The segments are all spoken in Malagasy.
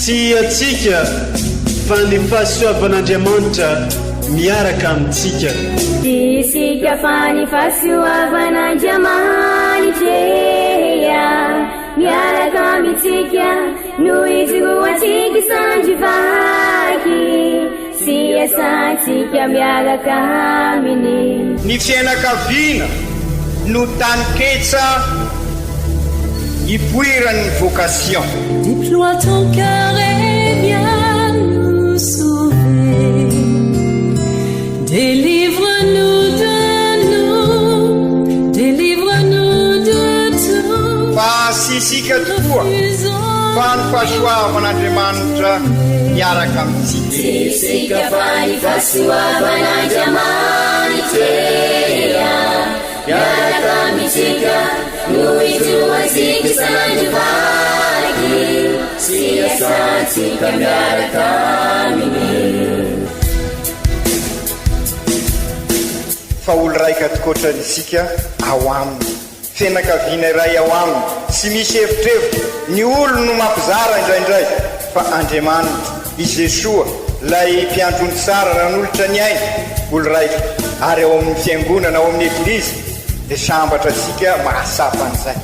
Tsy antsika fa ny fahasoavan'Andriamanitra miaraka amintsika. Tsy isika fa ny fahasoavan'Andriamanitra miaraka amintsika no ijoroantsika sandry vaky sy iasantsika miaraka aminy. Ny fiainakaviana no taninketsa ipoiran'ny vocation. Déploie ton cœur et viens nous sauver. Délivre-nous de nous, délivre-nous de tout. Fa tsy isika tokoa fa ny fahasoavan'Andriamanitra miaraka amintsika. Tsy isika fa ny fahasoavan'Andriamanitra miaraka amintsika no ijoroantsika isan'andro vaky sy iasantsika miaraka aminy. Fa olo raika tokoatrany isika ao aminy. Fianakaviana iray ao aminy, tsy misy evitrevitra, ny olony no mampizara indraindray, fa Andriamanitra, i Jesoa, ilay Mpiandry ondry tsara nanolotra ny ainy, olo raika, ary ao amin'ny Fiangonana, ao amin'ny Eglizy, dia sambatra antsika mahatsapa an'izay.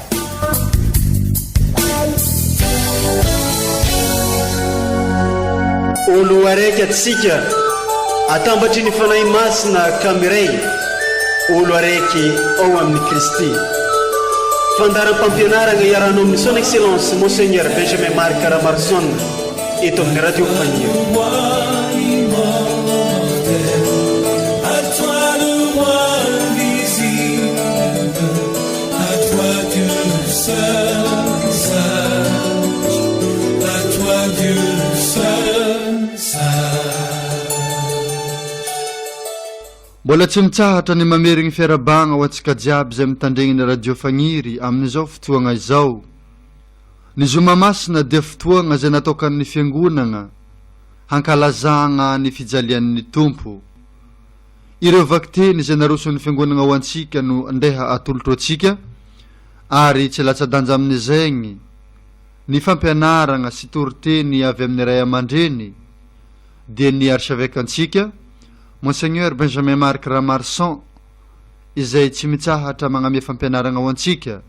Olo araiky atsika, atambatry ny Fanahy Masina ka miray, olo araiky ao amin'i Kristy. Fandaharam-pampianaragna iarahanao amin'ny Son Excellence Monseigneur Benjamin Marc Ramaroson eto amin'ny Radio Faniry. Mbola tsy mitsahatra ny mamerigny fiarahabagna ho antsika jiaby izay mitandregny ny Radio Fagniry amin'izao fotoagna izao. Ny Zoma Masina dia fotoagna izay nataokan'ny Fiangonagna hankalazagna ny fijalian'ny Tompo. Ireo vakiteny izay naroson'ny Fiangonagna ho antsika no ndeha atolotro antsika ary tsy latsa-danja amin'izegny ny fampianaragna sy toriteny avy amin'ny ray aman-dreny dia ny Archevêque antsika Monseigneur Benjamin Marc Ramarson izay tsy mitsahatra magname fampianaragna ho antsika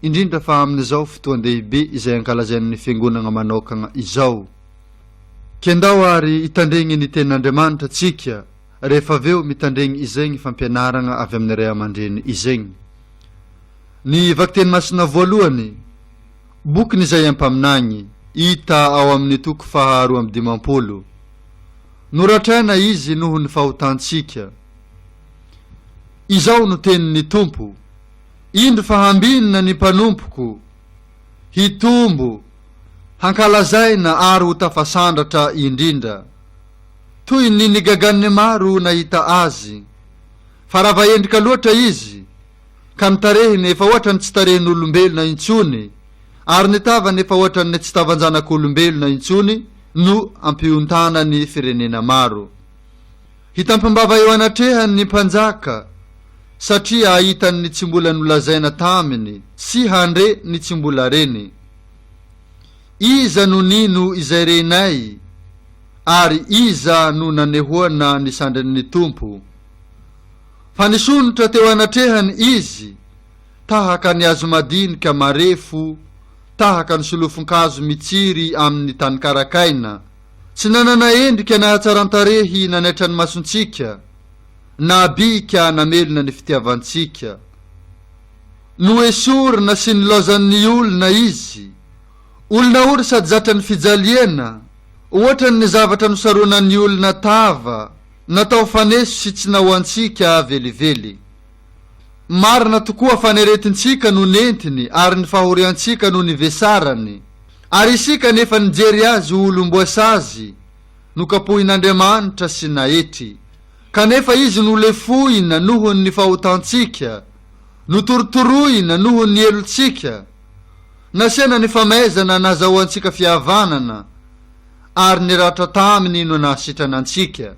indrindra fa amin'izao fotoan-dehibe izay ankalazain'ny Fiangonagna manokagna izao. Kendao ary hitandregny ny Tenin'Andriamanitra tsika rehefa avy eo mitandregny izegny fampianaragna avy amin'ny ray aman-dreny izegny. Ny vakiteny masina voalohany, bokin'Izaia mpaminagny, hita ao amin'ny toko faha 52. Noratraina izy noho ny fahotantsika. Izao no tenin'ny Tompo, Indro fa hambinina ny mpanompoko, hitombo, hankalazaina ary ho tafasandratra indrindra. Toy ny nigagan'ny maro nahita azy, fa rava endrika loatra izy, ka ny tarehiny efa hoatran'ny tsy tarehin'olombelona intsony, ary ny tavany efa hoatran'ny tsy tavan-janak'olombelona intsony no ampiontana ny firenena maro. Hitampim-bava eo anatrehany ny mpanjaka, satria hahita ny tsy mbola nolazaina taminy sy handre ny tsy mbola reny. Iza no nino izay renay, ary iza no nanehoana ny sandrin'ny Tompo? Fa nisondrotra teo anatrehany izy, tahaka ny hazo madinika marefo, tahaka ny solofon-kazo mitsiry amin'ny tany karakaina. Tsy nanana endrika na hatsaran-tarehy nanaitra ny masontsika, na bika namelona ny fitiavantsika. Noesorina sy nilaozan'ny olona izy, olona ory sady zatra ny fijaliana, hoatran'ny zavatra nosaronan'ny olona tava, natao faneso sy tsy nahoantsika velively. Marina tokoa fa ny aretintsika no nentiny ary ny fahoriantsika no nivesarany. Ary isika nefa nijery azy ho olom-boasazy, nokapohin'Andriamanitra sy naetry. Kanefa izy nolefohina noho ny fahotantsika, notorotoroina noho ny helotsika, nasiana ny famaizana nahazahoantsika fihavanana, ary ny ratra taminy no nahasitrana antsika.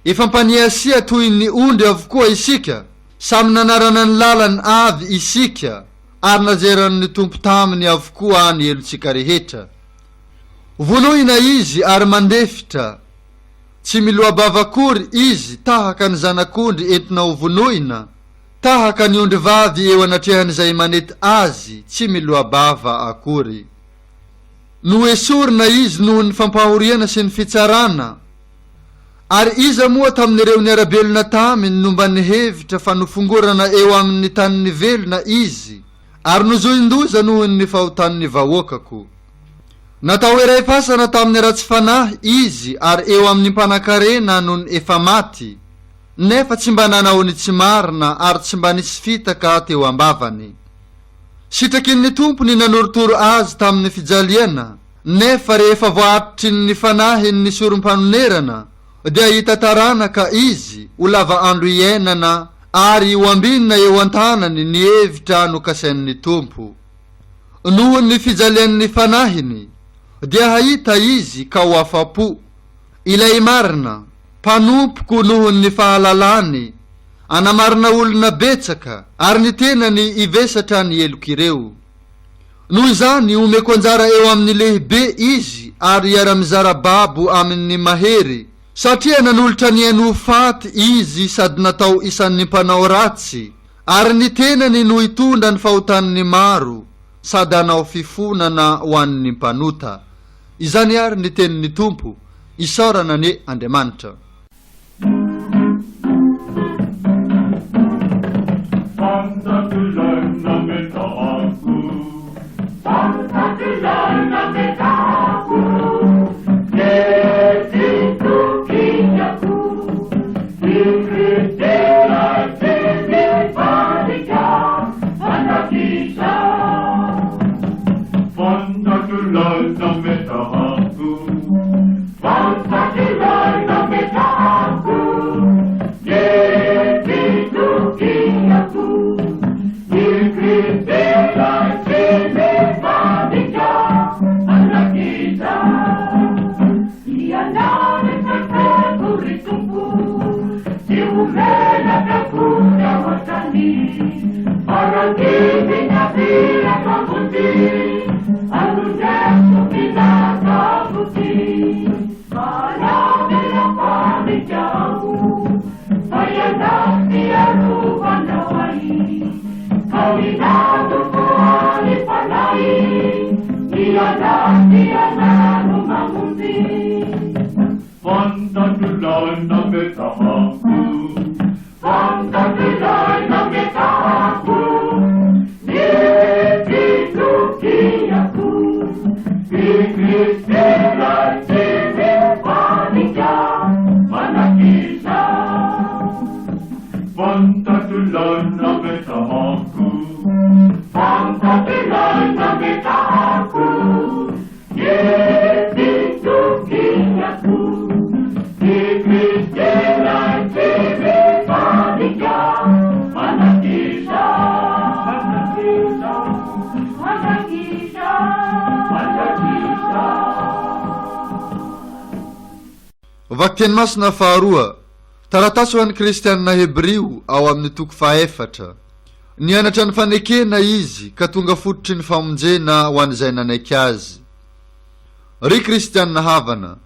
Efa mpaniasia toy ny ondry avokoa isika, samy nanarana ny lalany avy isika, ary nazeran'ny Tompo taminy avokoa ny helotsika rehetra. Vonoina izy ary mandefitra. Tsy miloa-bava akory izy tahaka ny zanak'ondry entina ho vonoina, tahaka ny ondrivavy eo anatrehan'izay manety azy tsy miloa-bava akory. Noesorina izy noho ny fampahoriana sy ny fitsarana. Ary iza moa tamin'ireo niara-belona taminy no mba nihevitra fa nofongorana eo amin'ny tanin'ny velona izy, ary nozohin-doza noho ny fahotan'ny vahoakako? Natao iray fasana tamin'ny ratsy fanahy izy ary eo amin'ny mpanankarena nony efa maty, nefa tsy mba nanao ny tsy marina ary tsy mba nisy fitaka teo am-bavany. Sitrakin'ny Tompo ny nanorotoro azy tamin'ny fijaliana, nefa rehefa voaatitry ny fanahiny ny sorom-panonerana, dia hahita taranaka izy ho lava andro iainana ary ho ambinina eo an-tanany ny hevitra nokasain'ny Tompo. Noho ny fijalian'ny fanahiny, dia hahita izy ka ho afa-po. Ilay marina, mpanompoko noho ny fahalalany, anamarina olona betsaka, ary ny tenany hivesatra ny helok'ireo. Noho izany, omeko anjara eo amin'ny lehibe izy ary hiara-mizara babo amin'ny mahery, satria nanolotra ny ainy ho faty izy sady natao isan'ny mpanao ratsy, ary ny tenany no hitondra ny fahotan'ny maro sady hanao fifonana ho an'ny mpanota. Izany àry ny tenin'ny Tompo, isaorana anie Andriamanitra. Vakiteny masina faharoa, Taratasy ho an'ny Kristianina Hebrio ao amin'ny toko fahaefatra. Nianatra ny fanekena izy ka tonga fototry ny famonjena ho an'izay nanaiky azy. Ry Kristianina havana,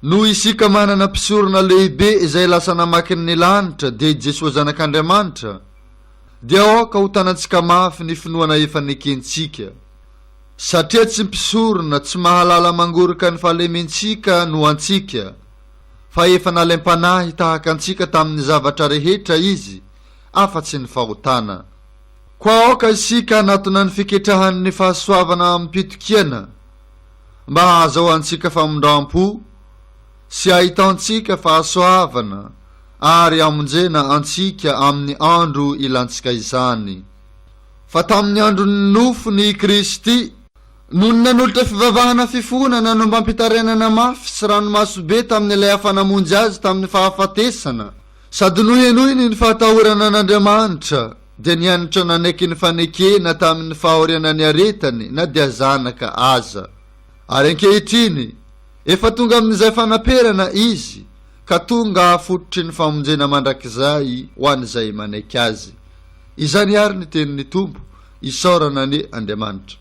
noho isika manana mpisorona lehibe izay lasa namaky ny lanitra dia i Jesoa Zanak'Andriamanitra, dia aoka ho tanantsika mafy ny finoana efa nekentsika. Satria tsy mpisorona tsy mahalala mangoraka ny fahalementsika no antsika, fa efa nalaim-panahy tahaka antsika tamin'ny zavatra rehetra Izy, afa-tsy ny fahotana. Koa aoka isika hanatona ny fiketrahan'ny fahasoavana amim-pitokiana, mba hahazahoantsika famindram-po sy hahitantsika fahasoavana ary hamonjena antsika amin'ny andro ilantsika izany. Fa tamin'ny andron'ny nofony i Kristy, nony nanolotra fivavahana fifonana nombam-pitarainana mafy sy ranomaso be tamin'ilay afa-namonjy azy tamin'ny fahafatesana, sady nohenoiny ny fahatahorana an'Andriamanitra, dia nianatra nanaiky ny fanekena tamin'ny fahoriana niaretany na dia zanaka aza. Ary ankehitriny, efa tonga amin'izay fanaperana izy, ka tonga fototry ny famonjena mandrakizay ho an'izay manaiky azy. Izany àry ny tenin'ny Tompo, isaorana anie Andriamanitra.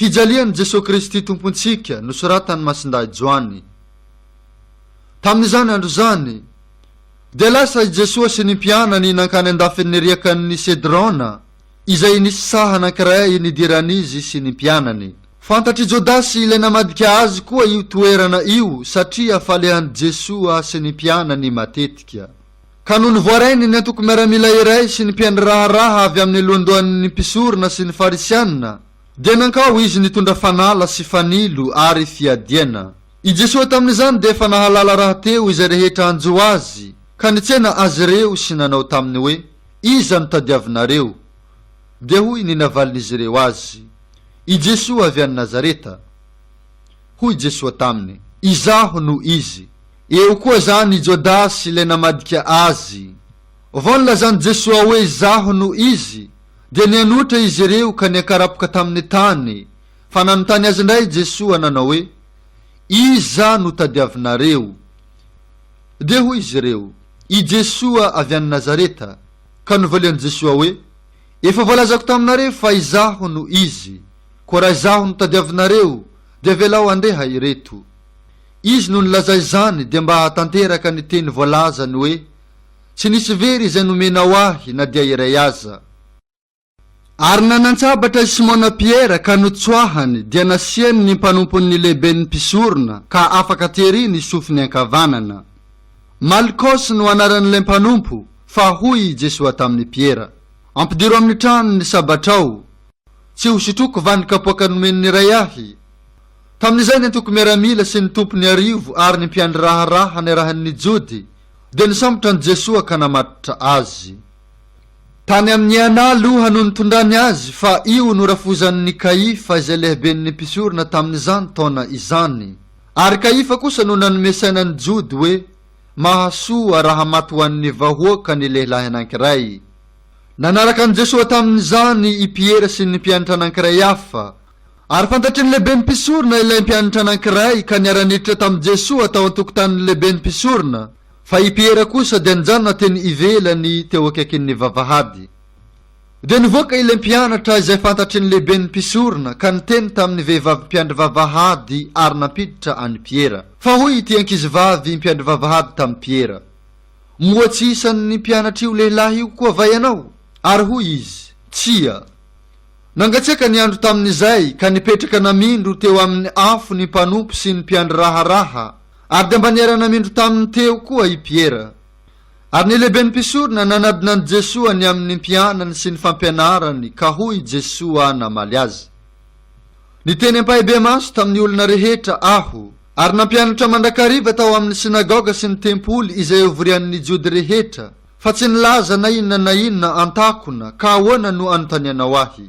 Fijalian'i Jesoa Kristy Tompontsika nosoratan'i Masindahy Joany. Tamin'izany andro izany, dia lasa i Jesoa sy ny mpianany nankany an-dafin'ny riakan'ny Sedrona, izay nisy saha anankiray nidiran'izy sy ny mpianany. Fantatr'i Jodasy ilay namadika azy koa io toerana io satria falehan'i Jesoa sy ny mpianany matetika. Ka nony voarainy ny antoko-miaramila iray sy ny mpiandry raharaha avy amin'ny lohandohan'ny mpisorona sy ny Farisianina, dia nankao izy nitondra fanala sy fanilo ary fiadiana. I Jesoa tamin'izany dia efa nahalala rahateo izay rehetra hanjo azy, ka nitsena azy ireo sy nanao taminy hoe, Iza no tadiavinareo? Dia hoy ny navalin'izy ireo azy, I Jesoa avy any Nazareta. Hoy Jesoa taminy, Izaho no Izy. Eo koa izany i Jodasy ilay namadika Azy. Vao nilazan'i Jesoa hoe Izaho no Izy, dia nianotra izy ireo ka niankarapoka tamin'ny tany, fa nanontany azy indray i Jesoa nanao hoe, Iza no tadiavinareo? Dia hoy izy ireo, I Jesoa avy any Nazareta. Ka novalian'i Jesoa hoe, Efa voalazako taminareo fa Izaho no Izy. Koa raha Izaho no tadiavinareo, dia avelao handeha ireto. Izy no nilaza izany dia mba hahatanteraka ny teny voalazany hoe, Tsy nisy very izay nomenao Ahy na dia iray aza. Ary nanan-tsabatra i Simona Piera ka notsoahany, dia nasiany ny mpanompon' ny lehiben' ny mpisorona, ka afaka tery ny sofiny ankavanana. Malkosy no anaran' ilay mpanompo, fa hoy i Jesoa tamin' i Piera, Ampidiro amin' ny trano ny sabatrao. Tsy hosotroiko va ny kapoaka nomen' ny Ray ahy? Tamin' izay ny antoko-miaramila sy ny tompon' ny arivo ary ny mpiandry raharaha niarahan' ny Jody dia nisambotra an'i Jesoa ka namatotra azy. Tany amin'i Ana aloha no nitondrany azy fa io no rafozan'i Kaifa izay lehiben'ny mpisorona tamin'izany taona izany. Ary Kaifa kosa no nanome saina ny Jody hoe mahasoa raha maty ho an'ny vahoaka ny lehilahy anankiray. Nanaraka an'i Jesoa tamin'izany i Piera sy ny mpianatra anankiray hafa. Ary fantatry ny lehiben'ny mpisorona ilay mpianatra anankiray ka niara-niditra tamin'i Jesoa tao an-tokotanin'ny lehiben'ny mpisorona. Fa i Piera kosa dia nijanona teny ivelany teo akaikin'ny vavahady. Dia nivoaka ilay mpianatra izay fantatry ny lehiben'ny mpisorona ka niteny tamin'ny vehivavy mpiandry vavahady ary nampiditra an'i Piera. Fa hoy ity ankizivavy mpiandry vavahady tamin'i Piera, Moa tsy isan'ny mpianatr'io lehilahy io koa va ianao? Ary hoy izy, Tsia. Nangatsiaka ny andro tamin'izay ka nipetraka namindro teo amin'ny afo ny mpanompo sy ny mpiandry raharaha. Ary dia mba niara-namindro taminy teo koa i Piera. Ary ny lehiben'ny mpisorona nanadina an'i Jesoa ny amin'ny mpianany sy ny fampianarany, ka hoy i Jesoa namaly azy, Niteny ampahibemaso tamin'ny olona rehetra Aho, ary nampianatra mandrakariva tao amin'ny synagoga sy ny tempoly izay ivorian'ny Jody rehetra, fa tsy nilaza na inona na inona an-takona, ka ahoana no anontanianao Ahy?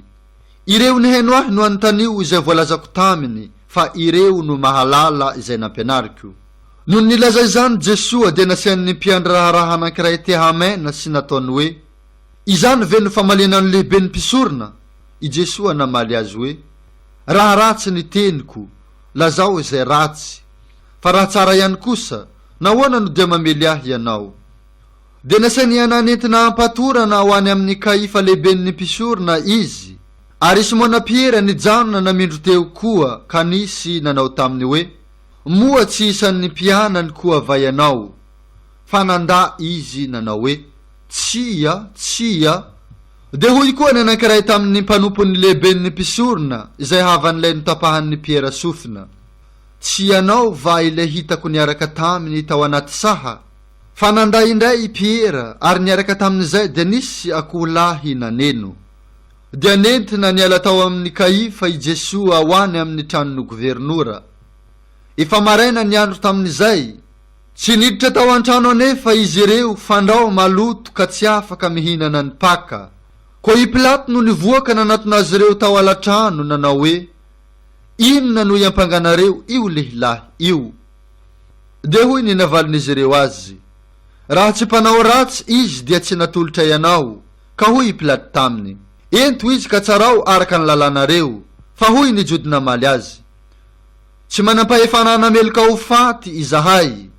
Ireo nihaino ahy no anontanio izay voalazako taminy, fa ireo no mahalala izay nampianariko. Nony nilaza izany Jesoa dia nasian'ny mpiandry raharaha anankiray te-hamena sy nataony hoe, Izany ve no famaliana ny lehiben'ny mpisorona? I Jesoa namaly azy hoe, Raha ratsy ny teniko, lazao izay ratsy, fa raha tsara ihany kosa, nahoana no dia mamely ahy ianao? Dia nasain'i Ana nentina am-patorana ho any amin'i Kaifa lehiben'ny mpisorona izy. Ary i Simona Piera nijanona namindro teo koa, ka nisy nanao taminy hoe, Moa tsy isan'ny mpianany koa va ianao? Fa nandà izy nanao hoe, Tsia, tsia. Dia hoy koa ny anankiray tamin'ny mpanompon'ny lehiben'ny mpisorona, izay havan'ilay notapahan'i Piera sofina, Tsy ianao va ilay hitako niaraka taminy tao anaty saha? Fa nandà indray i Piera, ary niaraka tamin'izay dia nisy akoholahy naneno. Dia nentina niala tao amin'i Kaifa i Jesoa ho any amin'ny tranon'ny governora. Efa maraina ny andro tamin'izay. Tsy niditra tao an-trano anefa izy ireo fandrao maloto ka tsy afaka mihinana ny Paka. Koa i Pilato no nivoaka nanatona azy ireo tao alatrano nanao hoe, Inona no iampanganareo io lehilahy io? Dia hoy ny navalin'izy ireo azy, Raha tsy mpanao ratsy izy dia tsy natolotray anao. Ka hoy i Pilato taminy, Ento izy ka tsarao araka ny lalànareo. Fa hoy ny Jody namaly azy, Tsy manam-pahefana hanameloka ho faty izahay.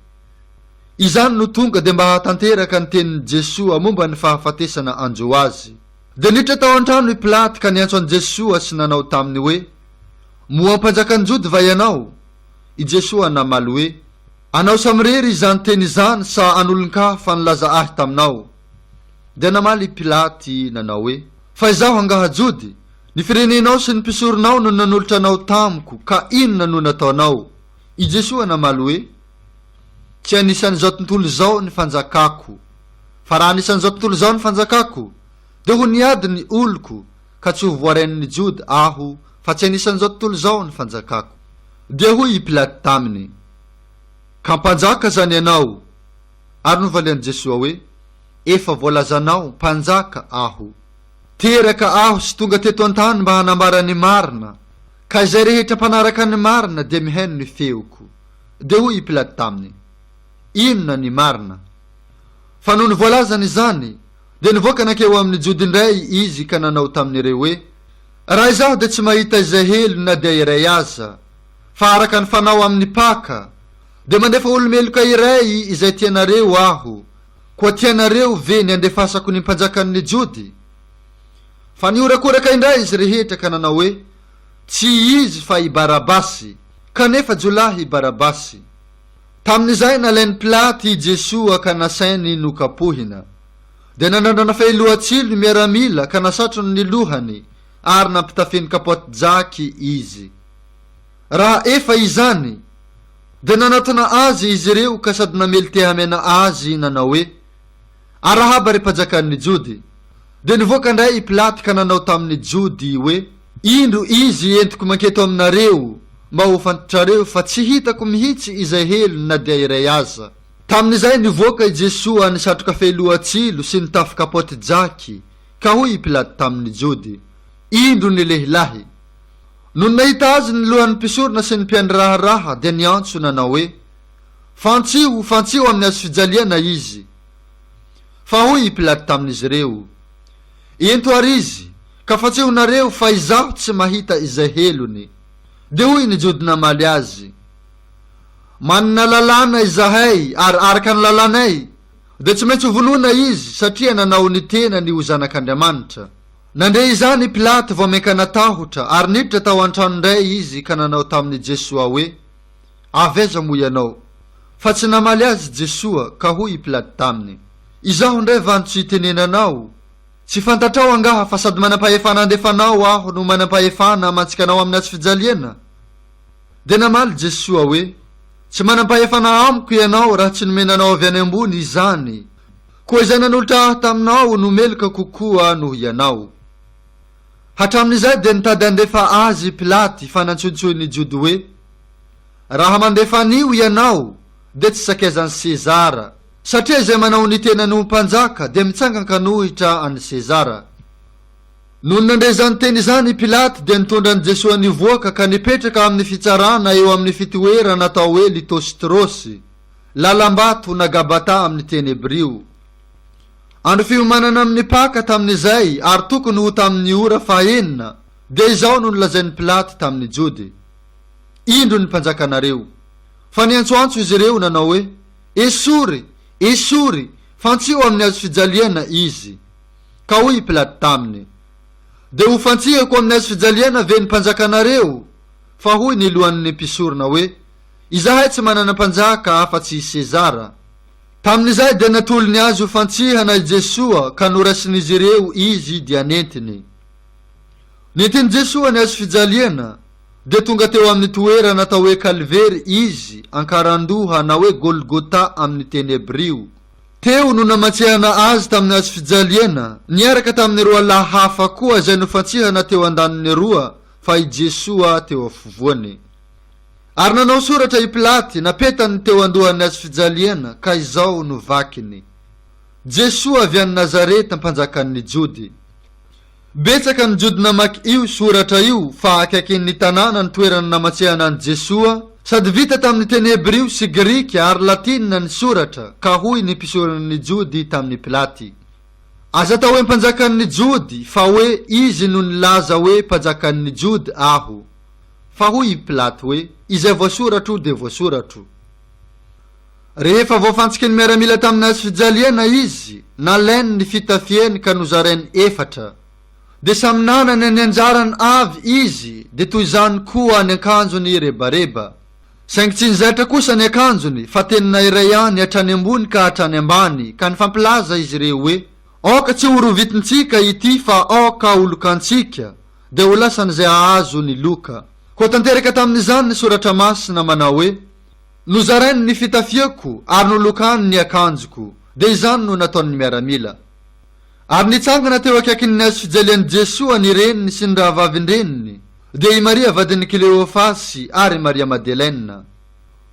Izany no tonga dia mba hahatanteraka ny tenin'i Jesoa momba ny fahafatesana anjo azy. Dia niditra tao an-trano i Pilaty ka niantso an'i Jesoa sy nanao taminy hoe, Moa mpanjakan'ny Jody va ianao? I Jesoa namaly hoe, Anao samirery izany teny izany sa an'olon-kafa nilaza ahy taminao? Dia namaly i Pilaty nanao hoe, Fa izaho angaha Jody? Ny firenenao sy ny mpisoronao no nanolotra anao tamiko, ka inona no nataonao? I Jesoa namaly hoe, Tsy anisan'izao tontolo izao ny fanjakako. Fa raha anisan'izao tontolo izao ny fanjakako, dia ho niady ny oloko, ka tsy ho voarain'ny Joda aho, fa tsy anisan'izao tontolo izao ny fanjakako. Dia hoy i Pilaty taminy, Ka mpanjaka izany ianao? Ary novalian'i Jesoa hoe, Efa voalazanao, mpanjaka aho. Teraka aho sy tonga teto an-tany mba hanambara ny marina, ka izay rehetra mpanaraka ny marina dia mihaino ny feoko. Dia hoy i Pilaty taminy, Inona ny marina? Fa nony voalazany izany, dia nivoaka nankeo amin'ny Jody indray izy ka nanao tamin'ireo hoe, Raha izaho dia tsy mahita izay helony na dia iray aza, fa araka ny fanao amin'ny Paka, dia mandefa olo-meloka iray izay tianareo aho, koa tianareo ve ny handefasako ny mpanjakan'ny Jody? Fa nihorakoraka indray izy rehetra ka nanao hoe, Tsy izy fa i Barabasy! Kanefa jiolahy i Barabasy. Tamin'izay nalain'i Pilaty i Jesoa ka nasainy nokapohina. Dia nanandrana fehiloha-tsilo ny miaramila ka nasatrony ny lohany ary nampitafiny kapaoty jaky izy. Raha efa izany, dia nanatona azy izy ireo ka sady namely tehamena azy nanao hoe, Arahaba ry mpanjakan'ny Jody! Dia nivoaka indray i Pilaty ka nanao tamin'ny Jody hoe, Indro izy entiko manketo aminareo, mba ho fantatrareo fa tsy hitako mihitsy izay helony na dia iray aza. Tamin'izay nivoaka i Jesoa nisatroka fehiloha tsilo sy nitafy kapaoty jaky, ka hoy i Pilaty tamin'ny Jody, Indro ny lehilahy! Nony nahita azy ny lohan'ny mpisorona sy ny mpiandry raharaha dia niantso nanao hoe, Fantsiho, fantsiho amin'ny hazofijaliana izy! Fa hoy i Pilaty tamin'izy ireo, Ento àry izy, ka fantsihonareo fa izaho tsy mahita izay helony. Dia hoy ny Jody namaly azy, Manana lalàna izahay, ary araka ny lalànay, dia tsy maintsy hovonoina izy, satria nanao ny tenany ho Zanak'Andriamanitra. Nandre izany i Pilaty vao mainka natahotra, ary niditra tao an-trano indray izy ka nanao tamin'i Jesoa hoe, Avy aiza moa ianao? Fa tsy namaly azy Jesoa, ka hoy i Pilaty taminy, Izaho indray va no tsy itenenanao? Tsy fantatrao angaha fa sady manam-pahefana handefa anao aho no manam-pahefana hamantsika anao amin'ny hazofijaliana? Dia namaly Jesoa hoe, Tsy manam-pahefana amiko ianao raha tsy nomena anao avy any ambony izany. Koa izay nanolotra ahy taminao no meloka kokoa noho ianao. Hatramin'izay dia nitady handefa azy i Pilaty fa nantsointsoin'ny Jody hoe, Raha mandefa an'io ianao dia tsy sakaizan'i Sezara, satria izay manao ny tenany ho mpanjaka dia mitsangan-kanohitra an'i Sezara. Nony nandre izany teny izany i Pilaty dia nitondra an'i Jesoa nivoaka ka nipetraka amin'ny fitsarana eo amin'ny fitoerana atao hoe Litôstrôsy, lalam-bato na Gabatà amin'ny teny hebrio. Andro fiomanana amin'ny Paka tamin'izay ary tokony ho tamin'ny ora fahenina, dia izao no nolazain'i Pilaty tamin'ny Jody, Indro ny mpanjakanareo. Fa niantsoantso izy ireo nanao hoe, Esory! Esory! Fantsiho amin'ny hazofijaliana izy. Ka hoy i Pilaty taminy, Dia hofantsihako amin'ny hazofijaliana ve ny mpanjakanareo? Fa hoy ny lohan'ny mpisorona hoe, Izahay tsy manana mpanjaka afa-tsy i Sezara. Tamin'izay dia natolony azy ho fantsihana i Jesoa ka noraisin'izy ireo izy dia nentiny. Nentin'i Jesoa ny hazofijaliana, dia tonga teo amin'ny toerana atao hoe Kalvery izy, Ankarandoha na hoe Golgota amin'ny teny hebrio. Teo no namantsihana azy tamin'ny hazofijaliana, niaraka tamin'ny roalahy hafa koa izay nofantsihana teo andaniny roa, fa i Jesoa teo afovoany. Ary nanao soratra i Pilaty, napetany teo andohan'ny hazofijaliana, ka izao no vakiny, Jesoa avy any Nazareta, mpanjakan'ny Jody. Betsaka ny Jody namaky io soratra io fa akaikin'ny tanàna ny toerana namatsihana an'i Jesoa, sady vita tamin'ny teny hebrio sy grika ary latinina ny soratra, ka hoy ny mpisoron'ny Jody tamin'i Pilaty, Aza atao hoe mpanjakan'ny Jody, fa hoe izy no nilaza hoe mpanjakan'ny Jody aho. Fa hoy i Pilaty hoe, Izay voasoratro dia voasoratro. Rehefa voafantsiky ny miaramila tamin'ny hazofijaliana izy, nalainy ny fitafiany ka nozarainy efatra. Dia samy nanana ny anjarany avy izy, dia toy izany koa ny akanjony rebareba. Saingy tsy nizaitra kosa ny akanjony, fa tenona iray ihany hatrany ambony ka hatrany ambany, ka nifampilaza izy ireo hoe, Aoka tsy horovitintsika ity fa aoka holokantsika, dia ho lasan'izay hahazo ny loka. Koa tanteraka tamin'izany ny Soratra Masina manao hoe, Nozarainy ny fitafiako ary nolokany ny akanjoko. Dia izany no nataon'ny miaramila. Ary nitsangana teo akaikin'ny hazo fijalian'i Jesoa ny reniny sy ny rahavavin-dreniny, dia i Maria vadin'i Kleofasy ary i Maria Madelena.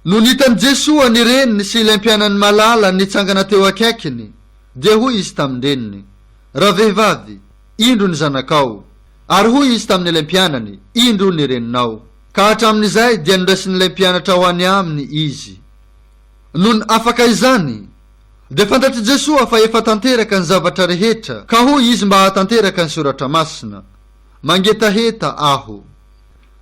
Nony hitan'i Jesoa ny reniny sy ilay mpianany malala nitsangana teo akaikiny, dia hoy izy tamin-dreniny, Ravehivavy, indro ny zanakao. Ary hoy izy tamin'ilay mpianany, Indro ny reninao. Ka hatramin'izay dia noraisin'ilay mpianatra ho any aminy izy. Nony afaka izany, dia fantatr'i Jesoa fa efa tanteraka ny zavatra rehetra, ka hoy izy mba hahatanteraka ny Soratra Masina, Mangetaheta aho.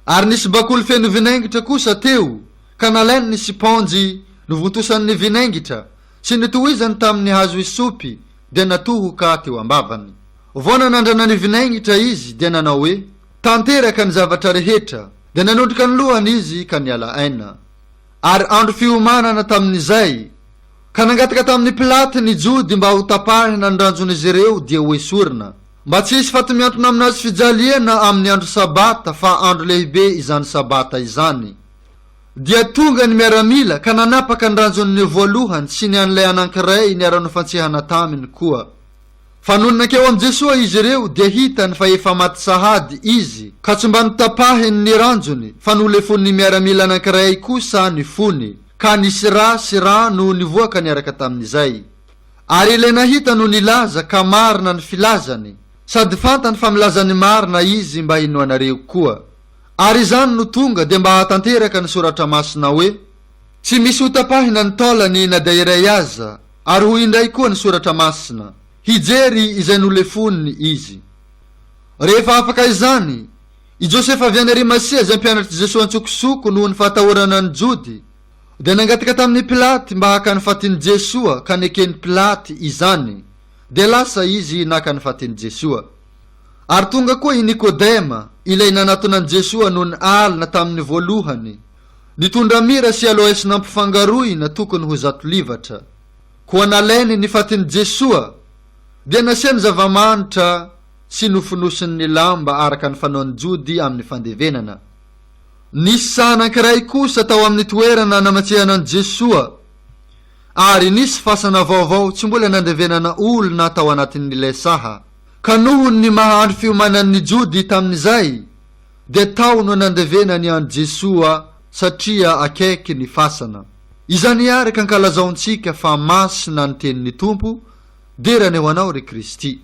Ary nisy bakoly feno vinaingitra kosa teo, ka nalainy ny sipaonjy novontosany ny vinaingitra, sy notohizany tamin'ny hazo hisopy, dia natohoka teo am-bavany. Vao nanandrana ny vinaingitra izy, dia nanao hoe, Tanteraka ny zavatra rehetra. Dia nanondroka ny lohany izy ka niala aina. Ary andro fiomanana tamin'izay, ka nangataka tamin'i Pilaty ny Jody mba hotapahina ny ranjon'izy ireo dia hoesorina, mba tsy hisy faty mihantona amin'ny hazo fijaliana amin'ny andro Sabata, fa andro lehibe izany Sabata izany. Dia tonga ny miaramila ka nanapaka ny ranjon'ny voalohany sy ny an'ilay anankiray niara-nofantsihana taminy koa. Fa nony nankeo amin'i Jesoa izy ireo dia hitany fa efa maty sahady izy, ka tsy mba notapahiny ny ranjony, fa nolefonin'ny miaramila anankiray kosa ny fony, ka nisy ra sy rano nivoaka niaraka tamin'izay. Ary ilay nahita no nilaza, ka marina ny filazany, sady fantany fa milaza ny marina izy mba hinoanareo koa. Ary izany no tonga dia mba hahatanteraka ny Soratra Masina hoe, Tsy misy hotapahina ny taolany na dia iray aza, ary hoy indray koa ny Soratra Masina, Hijery izay nolefoniny izy. Rehefa afaka izany, i Josefa avy any Arimasia izay mpianatr'i Jesoa an-tsokosoko noho ny fahatahorana ny Jody, dia nangataka tamin'i Pilaty mba haka ny fatin'i Jesoa ka neken'i Pilaty izany, dia lasa izy naka ny fatin'i Jesoa. Ary tonga koa i Nikodema, ilay nanatona an'i Jesoa nony alina tamin'ny voalohany, Nitondra mira sy aloes nampifangaroina tokony ho zato livatra. Koa nalainy ny fatin'i Jesoa, dia nasiany zava-manitra sy nofonosiny ny lamba araka ny fanaon'ny Jody amin'ny fandevenana. Nisy saha anankiray kosa tao amin'ny toerana namatsihana an'i Jesoa, ary nisy fasana vaovao tsy mbola nandevenana olona tao anatin'ilay saha. Ka noho ny maha andro fiomanan'ny Jody tamin'izay, dia tao no nandevenany an'i Jesoa satria akaiky ny fasana. Izany àry ka ankalazaontsika fa masina ny tenin'ny Tompo, derany ho anao ry Kristy.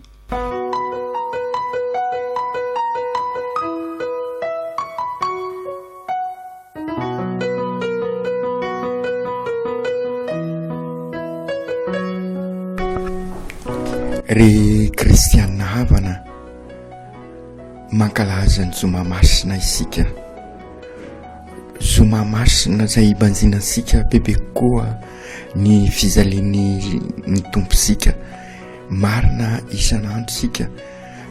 Ry kristianina havana, Mankalaza ny Zoma Masina isika. Zoma Masina izay hibanjinantsika bebe kokoa ny fijalian'ny ny Tompontsika. Marina isan'andro isika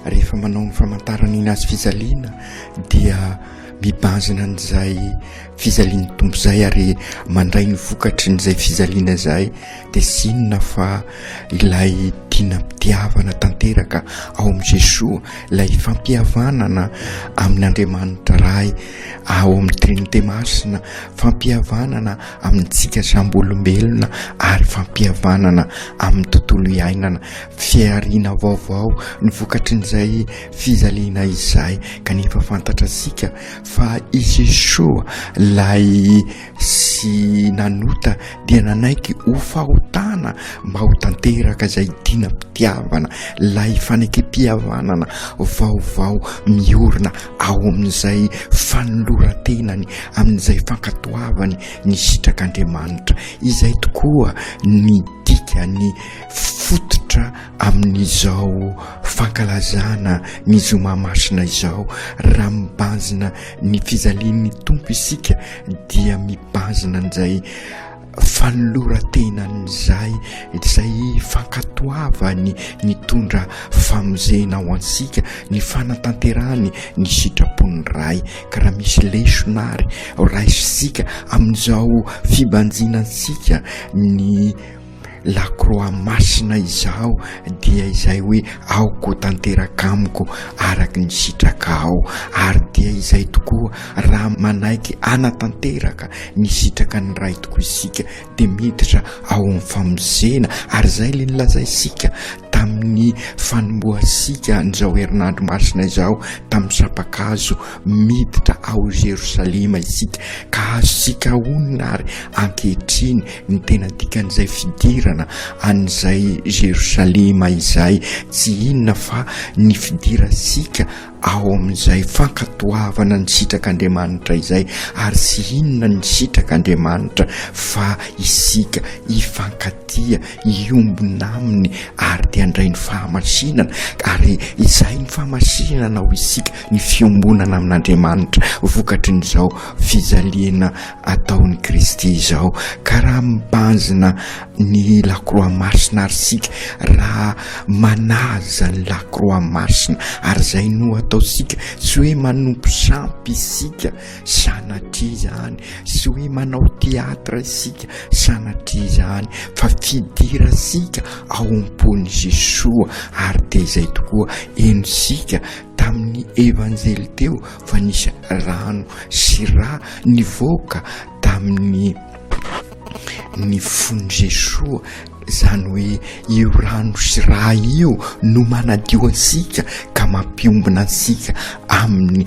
rehefa manao ny famantarana iny hazo fijaliana dia mibanjina an'izay fijalian'ny Tompo izay ary mandray ny vokatry n'izay fijaliana izay dia tsy inona fa ilay dinam-pitiavana tanteraka ao amin'i Jesoa, ilay fampihavanana amin'Andriamanitra Ray ao amin'ny Trinite Masina, fampihavanana amintsika samby olombelona ary fampihavanana amin'ny tontolo iainana, fihariana vaovao ny vokatrin'izay fijaliana izay kanefa fantatrasika fa i Jesoa ilay sy nanota dia nanaiky ho fahotana mba ho tanteraka izay dinam-pitiavana. Ilay fanekem-pihavanana vaovao miorina ao amin'izay fanoloran-tenany, amin'izay fankatoavany ny sitrak'Andriamanitra. Izay tokoa ny dikany fototra amin'izao fankalazana ny Zoma Masina izao. Raha mibanjina ny fijalian'ny Tompo isika dia mibanjina an'izay fanoloran-tenan'izay izay fankatoavany nitondra famonjena ho antsika, ny fanatanterahany ny sitrapon'ny Ray. Ka raha misy lesona ary raisintsika amin'izao fibanjinantsika ny Lakroa masina izao dia izay hoe aoka ho tanteraka amiko araka ny sitrakao, ary dia izay tokoa raha manaiky hanatanteraka ny sitraka ny Ray tokoa isika dia miditra ao amin'ny famonjena, ary izay ilay nolazaintsika tamin'ny fanombohantsika an'izao herinandro masina izao tamin'ny sampan-kazo miditra ao Jerosalema isika, ka azontsika honina ary ankehitriny ny tena dikan'izay fidirana an'izay Jerosalema izay, tsy inona fa ny fidirantsika ao amin'izay fankatoavana ny sitrak'Andriamanitra izay, ary tsy inona ny sitrak'Andriamanitra fa isika hifankatia, hiombona aminy ary dia handray ny fahamasinana, ary izay ny fahamasinana ho isika, ny fiombonana amin'Andriamanitra vokatrin'izao fijaliana ataon'i Kristy izao. Ka raha mibanjina ny lakroa masina ary isika, raha manaja ny lakroa masina, ary izay no ataontsika, tsy hoe manompo sampy isika, sanatria izany, tsy hoe manao teatra isika, sanatria izany, fa fidirantsika ao am-pon'i Jesoa, ary dia izay tokoa henontsika tamin'ny Evanjely teo fa nisy rano sy rà nivoaka tamin'ny ny fon'i Jesoa, izany hoe io rano sy rà io no manadio antsika ka mampiombona antsika amin'ny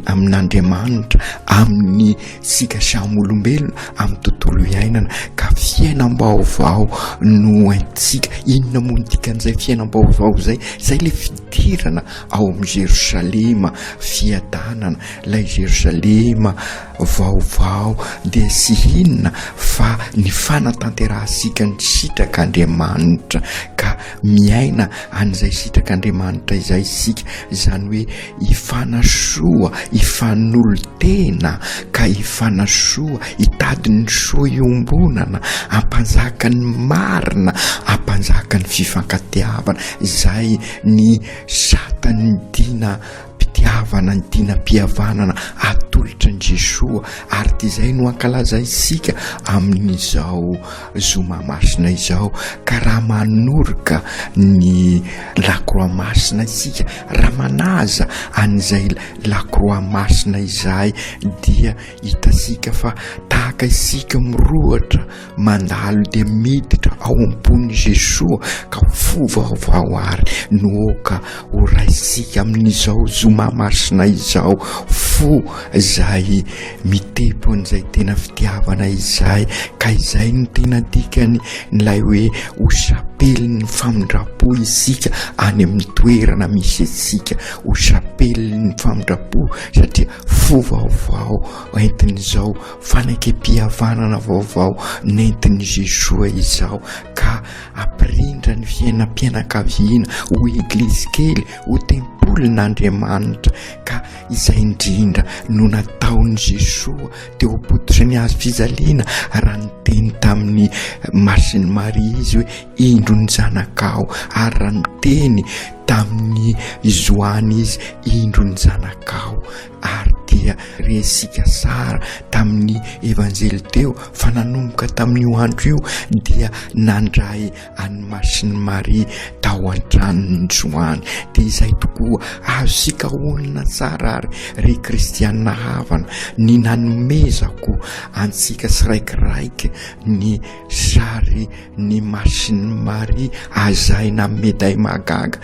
amin'Andriamanitra, amin'ny tsika samy olombelona, amin'ny tontolo iainana, ka fiainam-baovao no entintsika. Inona moa ny dikan'izay fiainam-baovao izay? Izay ilay fidirana ao amin'i Jerosalema fiadanana, ilay Jerosalema vaovao dia tsy inona fa ny fanatanterahantsika ny sitrak'Andriamanitra, ka miaina an'izay sitrak'Andriamanitra izay isika, izany hoe hifanasoa, hifanolo-tena ka hifanasoa, hitady ny soa iombonana, hampanjaka ny marina, hampanjaka ny fifankatiavana, izay ny satan'ny dina pitiavana, ny dinam-pihavanana atolotra an'i Jesoa, ary dia izay no ankalazaintsika amin'izao zoma masina izao. Ka raha manoroka ny lakroa masina isika, raha manaja an'izay lakroa masina izay, dia hitantsika fa tahaka isika mirohotra Mandalo dia miditra ao am-pon'i Jesoa ka fo vaovao ary no aoka ho raisintsika amin'izao zoma masina izao, fo izay mitepo an'izay tena fitiavana izay, ka izay no tena dikany ilay hoe ho sapelin'ny famindram-po isika any amin'ny toerana misy antsika, ho sapelin'ny famindram-po satria fo vaovao entin'izao Fanekempihavanana vaovao nentin'i Jesoa izao ka hampirindra ny fiainam-pianakaviana ho eglizy kely, ho tempolin'Andriamanitra, ka izay indrindra no nataon'i Jesoa teo am-pototry ny hazo fijaliana raha niteny tamin'i Masin'i Maria izy hoe indro ny zanakao, ary raha niteny tamin'i Joany izy indro ny zanakao. Ary dia resika tsara tamin'ny Evanjely teo fa nanomboka tamin'io andro io dia nandray an'i Masin'i Maria tao an-tranony Joany. Dia izay tokoa azontsika honina tsara ary ry kristianina havana ny nanomezako antsika tsiraikiraiky ny sary ny Masin'i Maria azaina meday mahagaga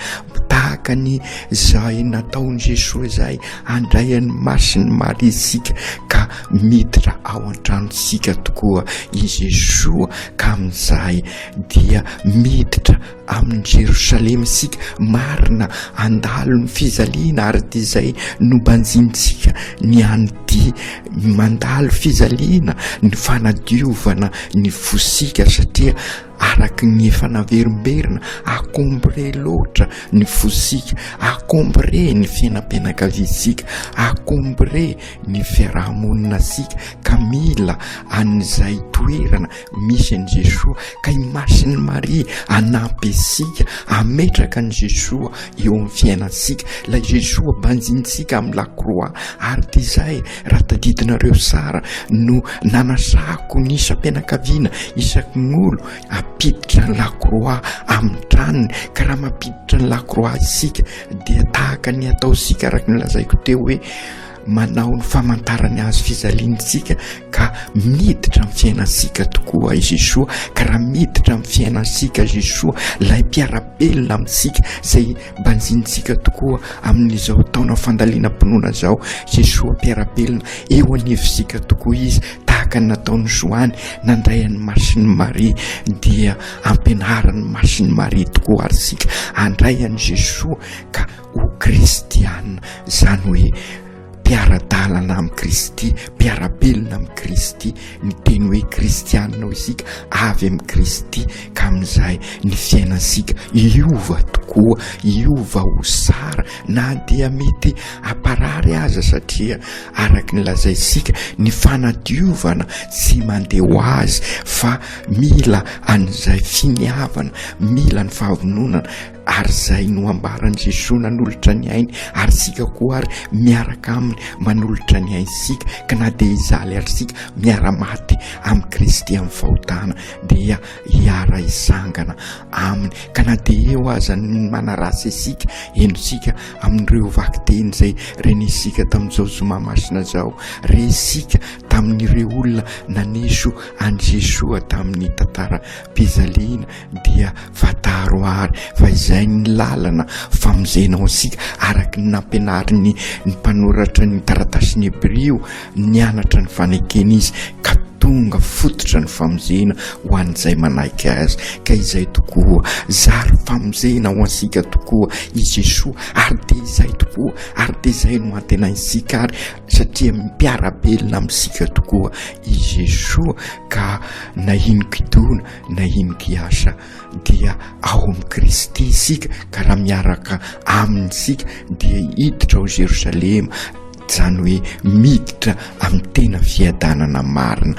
tahaka. Tahaka ny izay nataon'i Jesoa izay, handray an'i Masin'i Maria isika ka miditra ao an-tranontsika tokoa i Jesoa ka amin'izay dia miditra amin'i Jerosalema isika, marina handalo ny fijaliana ary dia izay nobanjinintsika ny an'ity mandalo fijaliana ny fanadiovana ny fosika satria Araka ny efa naverimberina, encombré loatra ny fosika, encombré ny fiainam-pianakaviantsika, encombré ny fiarahamoninasika ka mila an'izay toerana misy an'i Jesoa ka i Masin'i Maria hanampy antsika hametraka an'i Jesoa eo amin'ny fiainantsika, ilay Jesoa banjinintsika amin'ny lakroa ary dia izay Raha tadidinareo tsara no nanasako ny isam-pianakaviana isaky ny olo hampiditra ny lakroa amin'ny tranony, ka raha mampiditra ny lakroa isika dia tahaka ny ataontsika araka ny lazaiko teo hoe manao ny famantarany hazo fijaliantsika ka miditra amin'ny fiainantsika tokoa i Jesoa, ka raha miditra amin'ny fiainantsika Jesoa, ilay mpiara-belona amintsika izay Banjinintsika tokoa amin'izao taona fandalinam-pinoana izao Jesoa mpiara-belona eo anivontsika tokoa Izy, tahaka ny nataon'i Joany nandray an'i Masin'i Maria, dia ampianarin'i Masin'i Maria tokoa ary isika handray an'i Jesoa ka ho kristiana, izany hoe mpiara-dalana amin'i Kristy, mpiara-belona amin'i Kristy, ny teny hoe kristianina hoy isika avy amin'i Kristy ka amin'izay ny fiainantsika hiova tokoa, hiova ho tsara na dia mety hamparary aza satria araka ny lazaintsika ny fanadiovana tsy mandeha ho azy fa mila an'izay finiavana, mila ny fahavononana Ary izay no ambaran'i Jesoa nanolotra ny ainy, ary isika koa ary miaraka aminy manolotra ny aintsika, ka na dia hijaly ary isika miara-maty amin'i Kristy amin'ny fahotana, dia hiara-hisangana aminy, ka na dia eo aza ny manaratsy antsika, henontsika amin'ireo vakiteny izay renesika tamin'izao zoma masina izao, resika tamin'ireo olona naneso an'i Jesoa tamin'ny tantaram-pijaliana, dia fantaro àry fa izay ny lalana famonjena ho antsika, araka ny nampianarin'ny ny mpanoratra ny taratasin'ny Hebrio, nianatra ny fanekena izy ka tonga fototra ny famonjena ho an'izay manaiky azy, ka izay tokoa, zary famonjena ho antsika tokoa i Jesoa, ary dia izay tokoa, ary dia izay no antenaintsika ary, satria mpiara-belona amintsika tokoa i Jesoa, ka na inon-kidona na inon-kiasa dia ao amin'i Kristy isika ka raha miaraka aminy isika dia hiditra ao Jerosalema, izany hoe miditra amin'ny tena fiadanana marina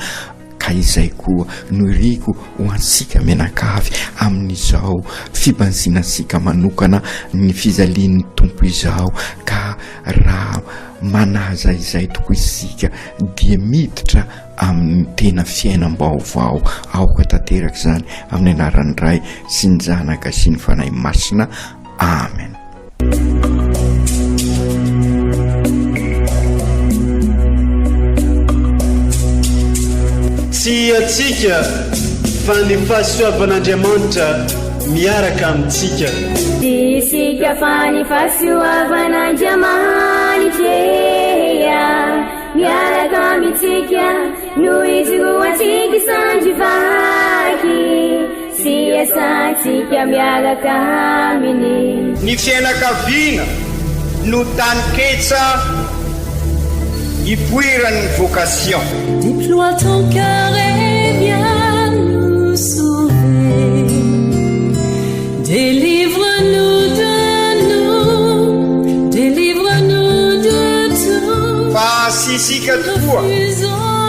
ka izay koa no iriko ho antsika mianakavy amin'izao fibanjinantsika manokana ny fijalian'ny Tompo izao ka raha manaja izay tokoa isika dia miditra amin'ny tena fiainam-baovao. Aoka tanteraka izany amin'ny anaran'ny Ray sy ny Zanaka sy ny Fanahy Masina. Amen. Tsy antsika fa ny fahasoavan'Andriamanitra miaraka amintsika. Tsy isika fa ny fahasoavan'Andriamanitra. Miaraka amintsika no ijoroantsika sandry vaky sy iasantsika miaraka aminy. Ny fiainakaviana no taninketsa ipoiran'ny vocation. Déploie ton cœur et viens nous sauver. Délivre-nous de nous, délivre-nous de tout. Fa tsy isika tokoa,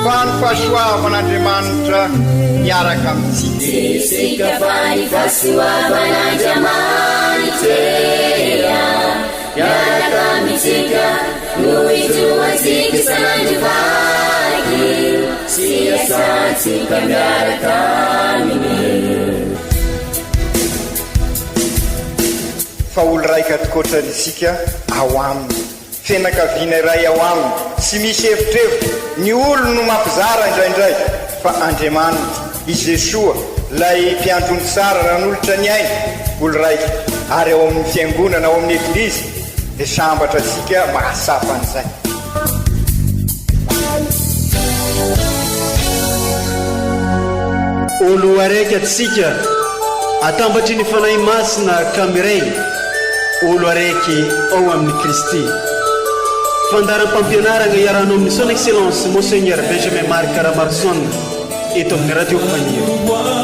fa ny fahasoavan'Andriamanitra miaraka amintsika. Tsy isika fa ny fahasoavan'Andriamanitra miaraka amintsika no ijoroantsika isan'andro vaky sy iasantsika miaraka aminy. Fa olo raika tokoatrany isika ao aminy, fianakaviana iray ao aminy, tsy misy evitrevitra, ny olo no mampizara indraindray, fa Andriamanitra, i Jesoa,. Ilay mpiandry ondry tsara nanolotra ny ainy olo raika ary ao amin'ny fiangonana, ao amin'ny Eglizy dia sambatra isika mahatsapa an'izay. Olo araiky atsika atambatry ny Fanahy Masina ka miray olo araiky ao amin'i Kristy. Fandaharam-pampianaragna iarahanao amin'ny Son Excellence Monseigneur Benjamin Marc Ramaroson eto amin'ny Radio Faniry.